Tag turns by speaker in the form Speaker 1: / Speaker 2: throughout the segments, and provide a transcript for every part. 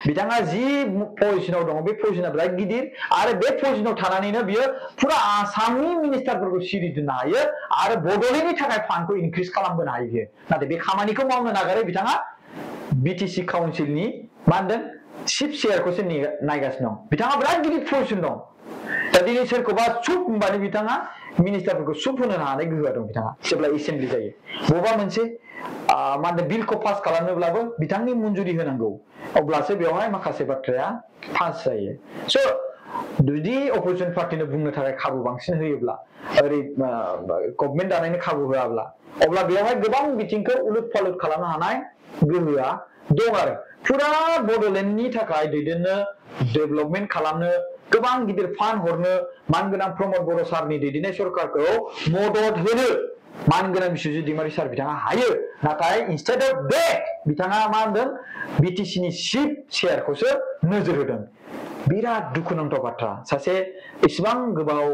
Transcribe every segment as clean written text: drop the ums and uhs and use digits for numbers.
Speaker 1: बिथाङा जि पजिशनाव दङ बे पजिशना बिराद गिदिर आरो बे पजिशनाव थानानैनो बियो पुरा आसामनि मिनिस्टारफोरखौ सिरि दोननो हायो आरो बड'लेण्डनि थाखाय फान्डखौ इनक्रिज खालामबोनो हायो बियो नाथाय बे खामानिखौ मावनो नागारै बिथाङा बिटिसि काउन्सिलनि मा होनदों चिफ चेयारखौसो नायगासिनो दं बिथाङा बिराद गिदिर पजिशन दं दा दिनै सोरखौबा सुप होनबानो बिथाङा मिनिस्टारफोरखौ सुप होनो हानाय गोहोआ दं बिथाङा जेब्ला एसेम्बलि जायो बबेबा मोनसे मा होनदों बिलखौ पास खालामनोब्लाबो बिथांनि मन्जुरि होनांगौ अब्लासो बेवहाय माखासे बाथ्राया पास जायो स' जुदि अपोजिशन पार्टिनो बुंनो थाखाय खाबु बांसिन होयोब्ला ओरै गभर्नमेन्ट दानायनि खाबु होआब्ला अब्ला बेवहाय गोबां बिथिंखौ उलट पालट खालामनो हानाय गोहोआ दं आरो पुरा बड'लेण्डनि थाखाय दैदेननो डेभेलपमेन्ट खालामनो गोबां गिदिर फान्ड हरनो मानगोनां प्रमद बर' सारनि दैदेननाय सरकारखौ मदद होनो मानगोनां बिश्वजित दैमारि सार बिथाङा हायो नाथाय इनस्टेड अफ दैट बिथाङा मा होनदों बिटिसि नि चिफ चेयारखौसो नोजोर होदों बिराद दुखुनांथाव बाथ्रा सासे इसेबां गोबाव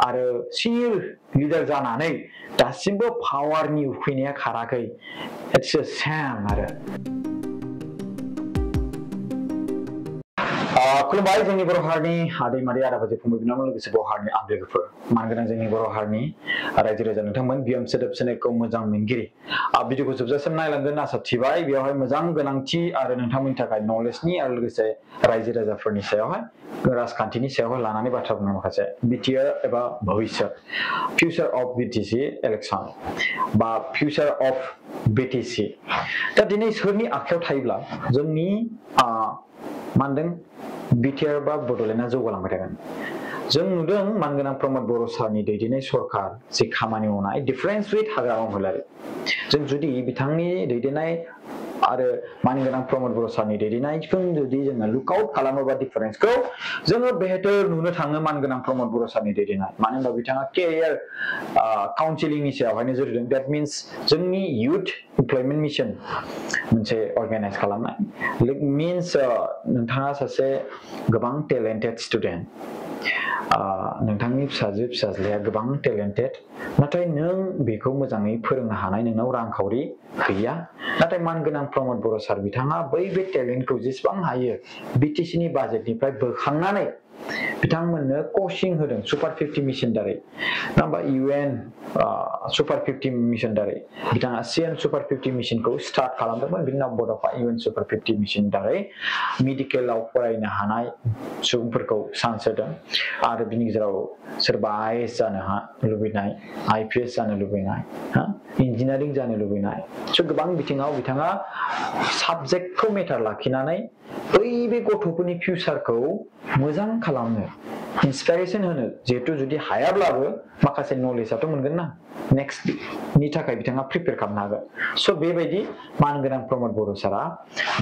Speaker 1: आरो सिनियर लिडार जानानै दासिमबो पावारनि उखैनाया खाराखै इट्स अ सेम आरो खुलुमबाय जोंनि बर' हारिनि आदै मादै आदा बाजै फंबाय बिनानाव लोगोसे बर' हारिनि आबेगफोर मानगोनां जोंनि बर' हारिनि रायजो राजा नोंथांमोन बिएम सोदोब सोनायखौ मोजां मोनगिरि भिडिअखौ जोबजासिम नायलांगोन आसा थिबाय बेवहाय मोजां गोनांथि आरो नोंथांमोननि थाखाय नलेजनि आरो लोगोसे रायजो राजाफोरनि सायावहाय राजखान्थिनि सायावहाय लानानै बाथ्रा बुंनाय माखासे बिटिआर एबा भबिष्यत फिउचार अफ बिटिसि इलेक्सन बा फिउचार अफ बिटिसि दा दिनै सोरनि आखायाव थायोब्ला जोंनि मा होनदों बिटिआर बा बड'लेण्डआ जौगालांबाय थागोन जों नुदों मानगोनां प्रमद बर' सारनि दैदेननाय सरकार जे खामानि मावनाय डिफारेन्स उइथ हाग्रामा महिलारि जों जुदि बिथांनि दैदेननाय आरो मानगोनां प्रमद बर' सारनि दैदेननायखौ जुदि जोङो लुक आउट खालामोबा डिफारेन्सखौ जोङो बेहतर नुनो थाङो मानगोनां प्रमद बर' सारनि दैदेननाय मानो होनबा बिथाङा केरियार काउन्सिलिंनि सायावहाय नोजोर होदों दैट मिन्स जोंनि इयुथ इमप्लयमेन्ट मिशन मोनसे अर्गानाइज खालामनाय मिन्स नोंथाङा सासे गोबां टेलेन्टेड स्टुडेन्ट नोंथांनि फिसाजो फिसाज्लाया गोबां टेलेन्टेड नाथाय नों बेखौ मोजाङै फोरोंनो हानाय नोंनाव रांखावरि गैया नाथाय मानगोनां प्रमद बर' सार बिथाङा बै बे टेलेन्टखौ जेसेबां हायो बिटिसि नि बाजेटनिफ्राय बोखांनानै बिथांमोननो कचिं होदों सुपार 50 मिशन दारै नाम्बार इउएन सुपार 50 मिशन दारै बिथाङा सिएम सुपार 50 मिशनखौ स्टार्ट खालामदोंमोन बिनि उनाव बड'फा इउएन सुपार 50 मिशन दारै मेडिकेलाव फरायनो हानाय सुबुंफोरखौ चान्स होदों आरो बिनि गेजेराव सोरबा आईएएस जानो लुबैनाय आईपीएस जानो लुबैनाय इन्जिनियारिं जानो लुबैनाय स' गोबां बिथिङाव बिथाङा साबजेक्टखौ मेटार लाखिनानै बै बे गथ'फोरनि फिउचारखौ मोजां खालामनो इन्सपिरेसन होनो जिहेतु जुदि हायाब्लाबो माखासे नलेजआथ' मोनगोन ना नेक्स्टनि थाखाय बिथाङा प्रिपेयार खालामनो हागोन स' बेबायदि मानगोनां प्रमद बर' सारा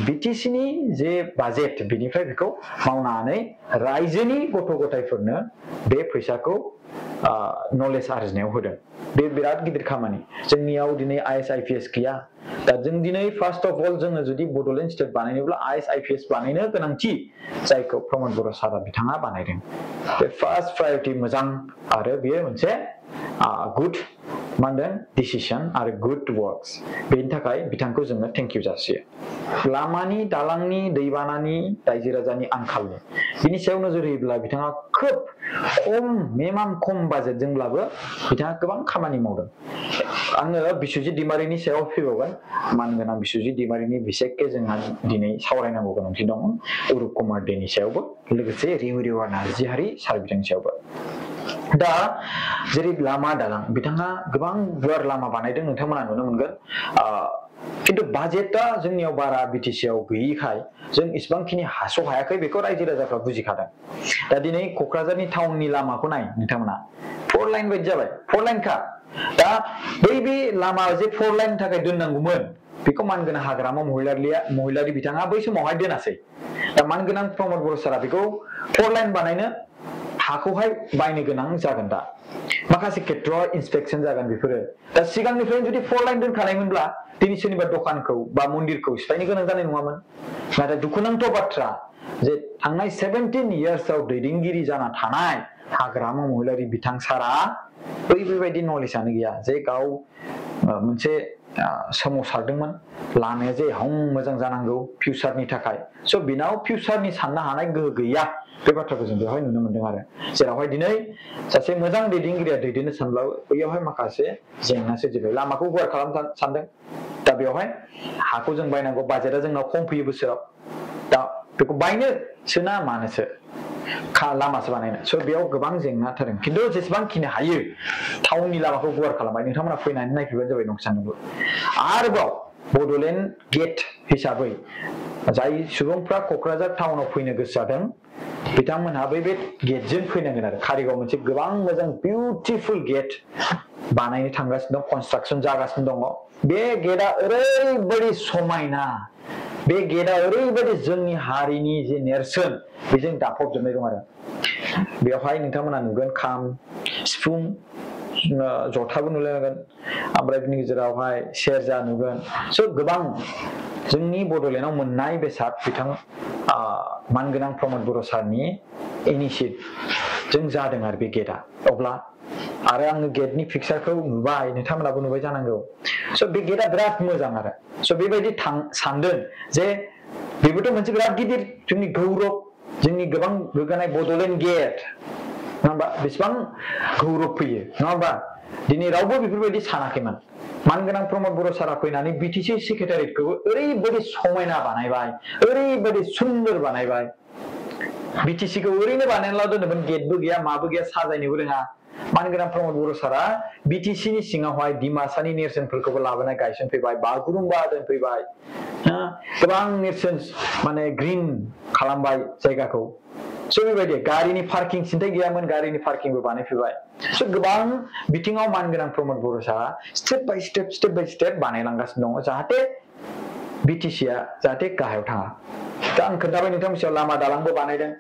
Speaker 1: बिटिसि नि जे बाजेट बिनिफ्राय बेखौ मावनानै रायजोनि गथ' गथायफोरनो बे फैसाखौ नलेज आरजिनायाव होदों बे बिराद गिदिर खामानि जोंनियाव दिनै आईएएस आईपीएस गैया दा जों दिनै फार्स्ट अफ अल जोङो जुदि बड'लेण्ड स्टेट बानायनोब्ला आईएएस आईपीएस बानायनो गोनांथि जायखौ प्रमद बर' सारा बिथाङा बानायदों बे फार्स्ट प्रायोरिटि मोजां आरो बेयो मोनसे गुड मा होनदों डिसिसन आरो गुड वर्क्स बेनि थाखाय बिथांखौ जोङो थेंक इउ जासियो लामानि दालांनि दैबानानि रायजो राजानि आंखालनि बिनि सायाव नोजोर होयोब्ला बिथाङा खोब खम बाजेटजोंब्लाबो बिथाङा गोबां खामानि मावदों आङो बिश्वजित दैमारिनि सायाव फैबावगोन मानगोनां बिश्वजित दैमारिनि बिसेखके जोंहा दिनै सावरायनांगौ गोनांथि दङ अरुप कुमार देनि सायावबो लोगोसे रिउरिवा नार्जारी सार बिथांनि सायावबो दा जेरै लामा दालां बिथाङा गोबां गुवार लामा बानायदों नोंथांमोना नुनो मोनगोन किन्तु बाजेटआ जोंनियाव बारा बिटिसि आव गैयिखाय जों इसेबांखिनि हास' हायाखै बेखौ रायजो राजाफ्रा बुजिखादों दा दिनै क'क्राझारनि टाउननि लामाखौ नाय नोंथांमोना 4 लाइन बायदि जाबाय 4 लाइनखा दा बै बे लामा जे 4 लाइन थाखाय दोननांगौमोन बेखौ मानगोनां हाग्रामा महिलारि बिथाङा बै समावहाय दोनासै दा मानगोनां प्रमद बर' सारा बेखौ 4 लाइन बानायनो हाखौहाय बायनो गोनां जागोन दा माखासे खेत्रआव इन्सपेक्सन जागोन बेफोरो दा सिगांनिफ्रायनो जुदि 4 लाइन दोनखानायमोनब्ला दिनै सोरनिबा दखानखौ बा मन्दिरखौ सिफायनो गोनां जानाय नङामोन नाथाय दुखुनांथाव बाथ्रा जे थांनाय 17 इयार्सआव दैदेनगिरि जाना थानाय हाग्रामा महिलारि बिथां सारा बेबायदि नलेजआनो गैया जे गाव मोनसे सोमावसारदोंमोन लामाया जे हम मोजां जानांगौ फिउचारनि थाखाय स' बिनाव फिउचारनि साननो हानाय गोहो गैया बे बाथ्राखौ जों बेवहाय नुनो मोनदों आरो जेरावहाय दिनै सासे मोजां दैदेनगिरिया दैदेननो सानब्लाबो बैयावहाय माखासे जेंना सोमजिबाय लामाखौ गुवार खालामनो सानदों दा बेवहाय हाखौ जों बायनांगौ बाजेटआ जोंनाव खम फैयो बोसोराव दा बेखौ बायनोसोना मानोसो लामासो बानायनो स' बेयाव गोबां जेंना थादों खिन्थु जेसेबांखिनि हायो टाउननि लामाखौ गुवार खालामबाय नोंथांमोना फैनानै नायफैबानो जाबाय नंसानोबो आरोबाव बड'लेण्ड गेट हिसाबै जाय सुबुंफ्रा क'क्राझार टाउनाव फैनो गोसो जादों बिथांमोनहा बे गेटजों फैनांगोन आरो कारिगाव मोनसे गोबां मोजां बिउटिफुल गेट बानायनो थांगासिनो दं कनस्ट्राक्सन जागासिनो दङ बे गेटआ ओरैबायदि समायना बे गेटआ ओरैबायदि जोंनि हारिनि जे नेरसोन बेजों दाफबजोबनाय दं आरो बेवहाय नोंथांमोना नुगोन खाम सिफुं जथाबो नुलायगोन ओमफ्राय बिनि गेजेरावहाय सेरजा नुगोन स' गोबां जोंनि बड'लेण्डआव मोननाय बेसाद बिथां मानगोनां प्रमद बर' सारनि इनिसियेटिभजों जादों आरो बे गेटआ अब्ला आरो आङो गेटनि पिक्सारखौ नुबाय नोंथांमोनाबो नुबाय जानांगौ स' बे गेटआ बिराद मोजां आरो स' बेबायदि सानदों जे बेबोथ' मोनसे बिराद गिदिर जोंनि गौरब जोंनि गोबां गोग्गानाय बड'लेण्ड गेट नङा होमबा बेसेबां गौरब फैयो नङा होमबा दिनै रावबो बेफोरबायदि सानाखैमोन मानगोनां प्रमद बर' सारा फैनानै बिटिसि सेक्रेटारियेटखौबो ओरैबायदि समायना बानायबाय ओरैबायदि सुन्दर बानायबाय बिटिसिखौ ओरैनो बानायनानैल' दोनदोंमोन गेटबो गैया माबो गैया साजायनोबो रोङा मानगोनां प्रमद बर' सारा बिटिसिनि सिङावहाय डिमासानि नेरसोनफोरखौबो लाबोनाय गायसनफैबाय बागुरुम्बा दोनफैबाय गोबां नेरसोन माने ग्रिन खालामबाय जायगाखौ स' बेबायदि गारिनि पार्किं सिन्थाय गैयामोन गारिनि पार्किंबो बानायफैबाय स' गोबां बिथिङाव मानगोनां प्रमद बर' सारा स्टेप बाय स्टेप बानायलांगासिनो दङ जाहाथे बिटिसिआ जाहाथे गाहायाव थाङा दा आं खोन्थाबाय नोंथांनि सायाव लामा दालांबो बानायदों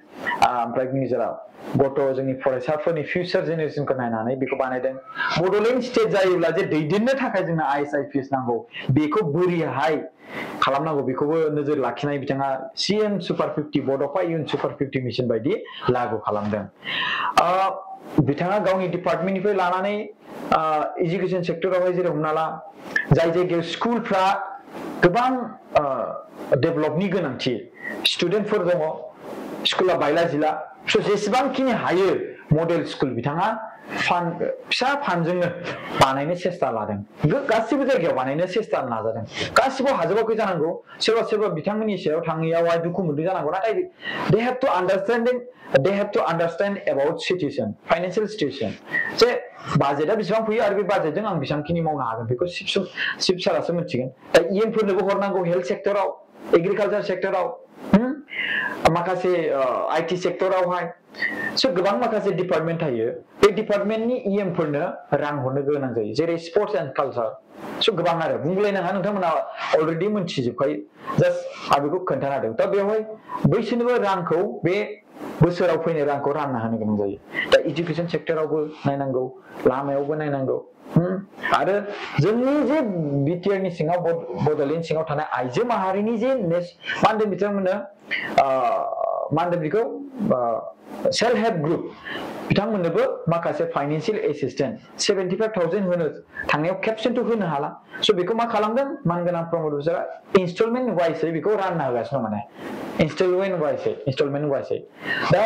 Speaker 1: ओमफ्राय बिनि गेजेराव गथ' जोंनि फरायसाफोरनि फिउचार जेनेरेसनखौ नायनानै बेखौ बानायदों बड'लेण्ड स्टेट जायोब्ला जे दैदेननो थाखाय जोंना आइएस आइपिएस नांगौ बेखौ बोरैहाय खालामनांगौ बेखौबो नोजोर लाखिनाय बिथाङा सिएम सुपार 50 बड'फा इयुन सुपार 50 मिशन बायदि लागु खालामदों बिथाङा गावनि डिपार्टमेन्टनिफ्राय लानानै एजुकेशन सेक्टरावहाय जेरै हमना ला जाय जायगायाव स्कुलफ्रा गोबां डेभेलपनि गोनांथि स्टुडेन्टफोर दङ स्कुला बायला जिला स' जेसेबांखिनि हायो मडेल स्कुल बिथाङा फिसा फान्डजोंनो बानायनो सेस्था लादों गासिबो जायगायाव बानायनो सेस्था नाजादों गासिबो हाजोबाखै जानांगौ सोरबा सोरबा बिथांमोननि सायाव थाङैयावहाय दुखु मोनदों जानांगौ नाथाय they have to understand about situation financial situation जे बाजेटआ बेसेबां फैयो आरो बे बाजेटजों आं बेसेबांखिनि मावनो हागोन बेखौ चिफ सारासो मिथिगोन दा इएमफोरनोबो हरनांगौ हेल्थ सेक्टराव एग्रिकालचार सेक्टराव माखासे आईटी सेक्टरावहाय स' गोबां माखासे डिपार्टमेन्ट थायो बे डिपार्टमेन्टनि इएमफोरनो रां हरनो गोनां जायो जेरै स्पर्ट्स एन्ड कालचार स' गोबां आरो बुंलायनाङा नोंथांमोना अलरेडि मोनथिजोबखायो जास्ट आं बेखौ खोन्थाना होदों दा बेवहाय बैसोरनोबो रांखौ बे बोसोराव फैनाय रांखौ रानना होनो गोनां जायो दा एजुकेशन सेक्टरावबो नायनांगौ लामायावबो नायनांगौ आरो जोंनि जे बिटिआरनि सिङाव बड'लेण्ड सिङाव थानाय आइजो माहारिनि जे मा होनदों बिथांमोननो मा होनदों बेखौ सेल्फ हेल्प ग्रुप बिथांमोननोबो माखासे फाइनेन्सियेल एसिस्टेन्ट 75,000 होनो थांनायाव खेबसेनोथ' होनो हाला स' बेखौ मा खालामदों मानगोनां प्रमद बर'आ इनस्टलमेन्ट वाइसै बेखौ रानना होगासिनो माने इनस्टलमेन्ट वाइसै दा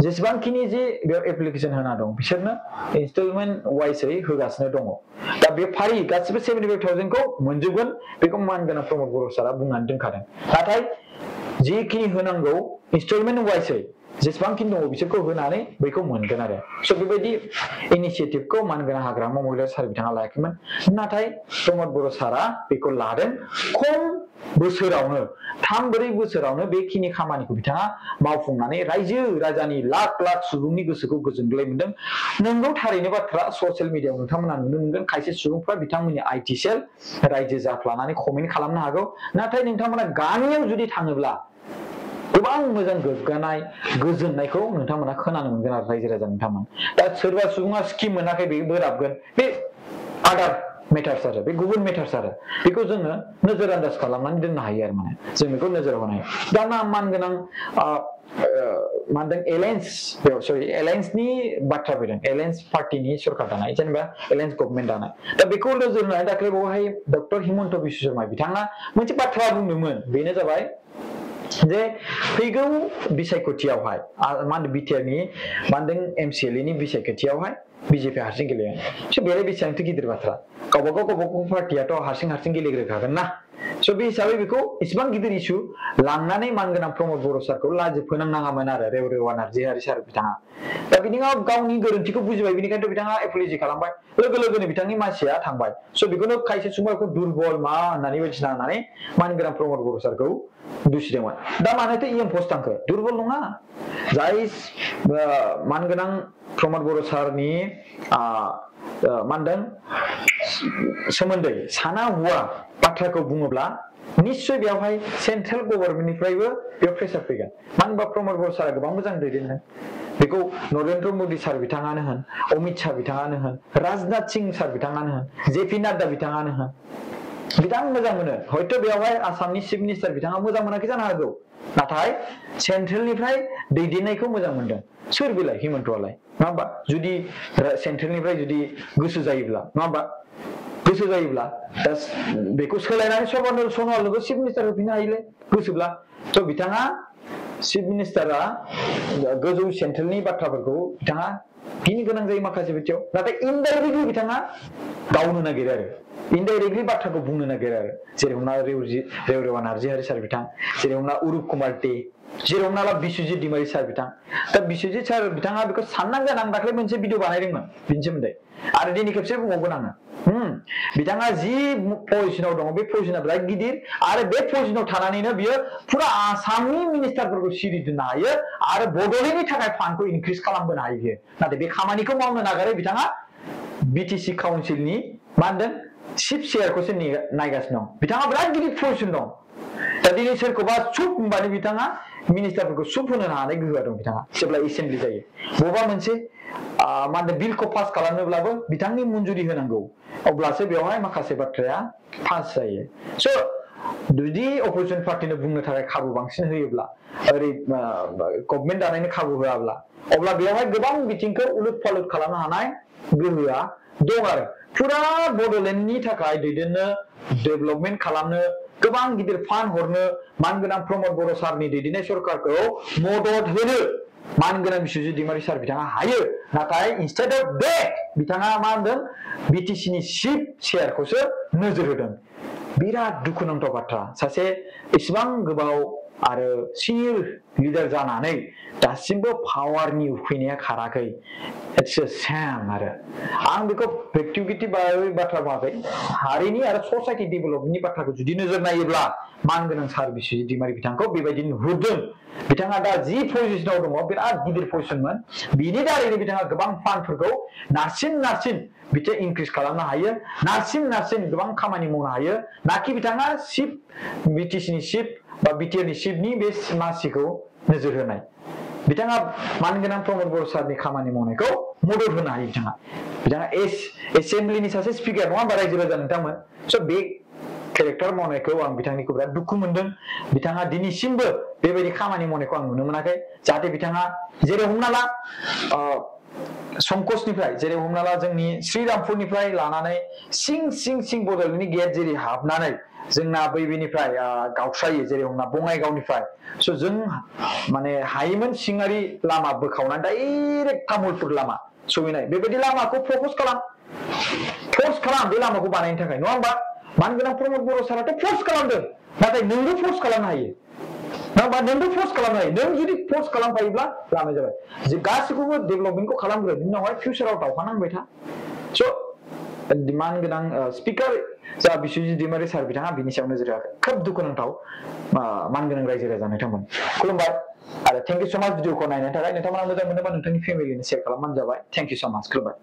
Speaker 1: जेसेबांखिनि जे बेयाव एप्लिकेसन होना दं बिसोरनो इनस्टलमेन्ट वाइसै होगासिनो दङ दा बे फारि गासिबो 75,000 खौ मोनजोबगोन बेखौ मानगोनां प्रमद बर' सारा बुंनानै दोनखादों नाथाय जिखिनि होनांगौ इनस्टलमेन्ट वाइसै जेसेबांखिनि दङ बिसोरखौ होनानै बैखौ मोनगोन आरो स' बेबायदि इनिशियेटिभखौ मानगोनां हाग्रामा महिला सार बिथाङा लायाखैमोन नाथाय प्रमद बर' सारा बेखौ लादों खम बोसोरावनो 3-4 बोसोरावनो बेखिनि खामानिखौ बिथाङा मावफुंनानै रायजो राजानि लाख लाख सुबुंनि गोसोखौ गोजोनग्लाय मोनदों नंगौ थारैनो बाथ्रा ससियेल मिडियायाव नोंथांमोना नुनो मोनगोन खायसे सुबुंफ्रा बिथांमोननि आईटी सेल रायजो जाफ्लानानै कमेन्ट खालामनो हागौ नाथाय नोंथांमोना गामियाव जुदि थाङोब्ला गोबां मोजां गोग्गानाय गोजोननायखौ नोंथांमोना खोनानो मोनगोन आरो रायजो राजा नोंथांमोन दा सोरबा सुबुङा स्किम मोनाखै बे बोराबगोन बे आदार मेटार्स आरो बे गुबुन मेटार्स आरो बेखौ जोङो नोजोर आन्दाज खालामनानै दोननो हायो आरो माने जों बेखौ नोजोर होनो हायो दा मानगोनां मा होनदों एलायन्सनि बाथ्रा फैदों एलायन्स पार्टिनि सरकार दानाय जेनेबा एलायन्स गभर्नमेन्ट दानाय दा बेखौ नोजोर होनानै दाख्लै बावहाय डक्टर हिमन्त बिश्व शर्मा बिथाङा मोनसे बाथ्रा बुंदोंमोन बेनो जाबाय जे फैगौ बिसायख'थियावहाय मा होनदों बिटिआरनि मा होनदों एमसिएलए नि बिसायख'थियावहाय बिजेपि हारसिं गेलेगोन स' बेलाय बेसेबांथो गिदिर बाथ्रा गावबागाव पार्टियाथ' हारसिं गेलेग्रोखागोन ना स' बे हिसाबै बेखौ इसिबां गिदिर इस्यु लांनानै मानगोनां प्रमद बर' सारखौ लाजि फोनांनाङामोन आरो रेवरेवा नार्जारी सार बिथाङा दा बिथाङा गावनि गोरोन्थिखौ बुजिबाय बेनिखायनोथ' बिथाङा एपलजि खालामबाय लोगो लोगोनो बिथांनि मानसिया थांबाय स' बेखौनो खायसे सुबुंफोरखौ दुरबल मा होननानै बायदिसिना होननानै मानगोनां प्रमद बर' सारखौ दुसिदोंमोन दा मानोथो इएम पस्ट थांखो दुरबल नङा जाय मानगोनां प्रमद बर' सारनि मा होनदों सोमोन्दै साना हुआ बाथ्राखौ बुङोब्ला निश्चय बेवहाय सेन्ट्रेल गभर्नमेन्टनिफ्रायबो बेयाव प्रेसार फैगोन मानो होनबा प्रमद बर' सारा गोबां मोजां दैदेनदों बेखौ नरेन्द्र मदि सार बिथाङानो होन अमित शाह बिथाङानो होन राजनाथ सिंह सार बिथाङानो होन जेपि नाड्डा बिथाङानो होन बिथां मोजां मोनो हयथ' बेवहाय आसामनि चिफ मिनिस्टार बिथाङा मोजां मोनाखै जानो हागौ नाथाय सेन्ट्रेलनिफ्राय दैदेननायखौ मोजां मोनदों सोर बेलाय हिमन्तआलाय नङा होमबा जुदि सेन्ट्रेलनिफ्राय जुदि गोसो जायोब्ला नङा होमबा गोसो जायोब्ला दा बेखौ सोलायनानै सर्बानन्द सन'वालनोबो चिफ मिनिस्टार होफिननो हायोलै गोसोब्ला थ' बिथाङा चिफ मिनिस्टारा गोजौ सेन्ट्रेलनि बाथ्राफोरखौ बिथाङा गिनो गोनां जायो माखासे बिथिङाव नाथाय इनडाइरेक्टलि बिथाङा गावनो नागिरो आरो इनडाइरेक्टलि बाथ्राखौ बुंनो नागिरो आरो जेरै हमना रेवरेवा नार्जारी सार बिथां जेरै हमना उरुप कुमार दे जेरै हमना ला बिश्वजित दैमारी सार बिथां दा बिश्वजित सार बिथाङा बेखौ साननांगोन आं दाख्लै मोनसे भिडिअ बानायदोंमोन बिनि सोमोन्दै आरो दिनै खेबसे बुंबावगोन आङो बिथाङा जि पजिशनाव दङ बे पजिशना बिराद गिदिर आरो बे पजिशनाव थानानैनो बियो फुरा आसामनि मिनिस्टारफोरखौ सिरि दोननो हायो आरो बड'लेण्डनि थाखाय फान्डखौ इनक्रिज खालामबोनो हायो बियो नाथाय बे खामानिखौ मावनो नागारै बिथाङा बिटिसि काउन्सिलनि मा होनदों चिफ चेयारखौसो नायगासिनो दं बिथाङा बिराद गिदिर पजिशन दं दा दिनै सोरखौबा सुप होनबानो बिथाङा मिनिस्टारफोरखौ सुप होनो हानाय गोहोआ दं बिथाङा जेब्ला एसेम्बलि जायो बबेबा मोनसे मा होनदों बिलखौ पास खालामनोब्लाबो बिथांनि मन्जुरि होनांगौ अब्लासो बेवहाय माखासे बाथ्राया पास जायो स' जुदि अपोजिसन पार्टिनो बुंनो थाखाय खाबु बांसिन होयोब्ला ओरै गभर्नमेन्ट दानायनि खाबु होआब्ला अब्ला बेवहाय गोबां बिथिंखौ उलुट फालुट खालामनो हानाय गोहोआ दं आरो फुरा बड'लेण्डनि थाखाय दैदेननो डेभेलपमेन्ट खालामनो गोबां गिदिर फान्ड हरनो मानगोनां प्रमद बर' सारनि दैदेननाय सरकारखौ मदद होनो मानगोनां बिश्वजित दैमारी सार बिथाङा हायो नाथाय इनस्टेड अफ दैट बिथाङा मा होनदों बिटिसिनि चिफ चेयारखौसो नोजोर होदों बिराद दुखुनांथाव बाथ्रा सासे इसिबां गोबाव आरो सिनियर लिडार जानानै दासिमबो पावारनि उखैनाया खाराखै इट्स अ सेम आरो आं बेखौ व्यक्तिगत बाथ्रा बुङाखै हारिनि आरो ससाइटि डेभेलपमेन्टनि बाथ्राखौ जुदि नोजोर नायोब्ला मानगोनां सार बिश्वजित दैमारी बिथांखौ बेबायदि नुहुरदों बिथाङा दा जि पजिशनाव दङ बिराद गिदिर पजिशनमोन बिनि दारैनो बिथाङा गोबां फान्डफोरखौ नारसिन बिथाङा इनक्रिज खालामनो हायो नारसिन गोबां खामानि मावनो हायो नाखि बिथाङा चिफ बिटिसिनि चिफ बा बिटिआरनि चिफनि बे मासिखौ नोजोर होनाय बिथाङा मानगोनां प्रमद बर' सारनि खामानि मावनायखौ मदद होनो हायो बिथाङा एसेम्बलिनि सासे स्पिकार नङा होमबा रायजो राजा नोंथांमोन स' बे केरेक्टार मावनायखौ आं बिथांनिखौ बिराद दुखु मोनदों बिथाङा दिनैसिमबो बेबायदि खामानि मावनायखौ आं नुनो मोनाखै जाहाथे बिथाङा जेरै हमना ला संकसनिफ्राय जेरै हमना ला जोंनि श्रीरामपुरनिफ्राय लानानै सिं बड'लेण्डनि गेट जेरै हाबनानै जोंना बैनिफ्राय गावस्रायो जेरै हमना बङाइगावनिफ्राय स' जों माने हायोमोन सिङारि लामा बोखावनानै डाइरेक्ट तामुलपुर लामा सहैनाय बेबायदि लामाखौ प्रप'ज खालाम बे लामाखौ बानायनो थाखाय नङा होमबा मानगोनां प्रमद बर' साराथ' फर्स खालामदों नाथाय नोंबो फर्स खालामनो हायो नङा होमबा नोंबो फर्स खालामनो हायो नों जुदि फर्स खालामफायोब्ला लामाया जाबाय जे गासैखौबो डेभेलपमेन्टखौ खालामग्रो बिनि उनावहाय फिउचाराव दावगानांबाय था स' मानगोनां स्पिकार जा बिश्वजित दैमारी सार बिथाङा बिनि सायाव नोजोर होआखै खोब दुखुनांथाव मानगोनां रायजो राजा नोंथांमोन खुलुमबाय आरो थेंक इउ स' माच भिडिअखौ नायनायनि थाखाय नोंथांमोना मोजां मोनोबा नोंथांनि फेमिलिनो शेयार खालामबानो जाबाय थेंक इउ स' माच खुलुमबाय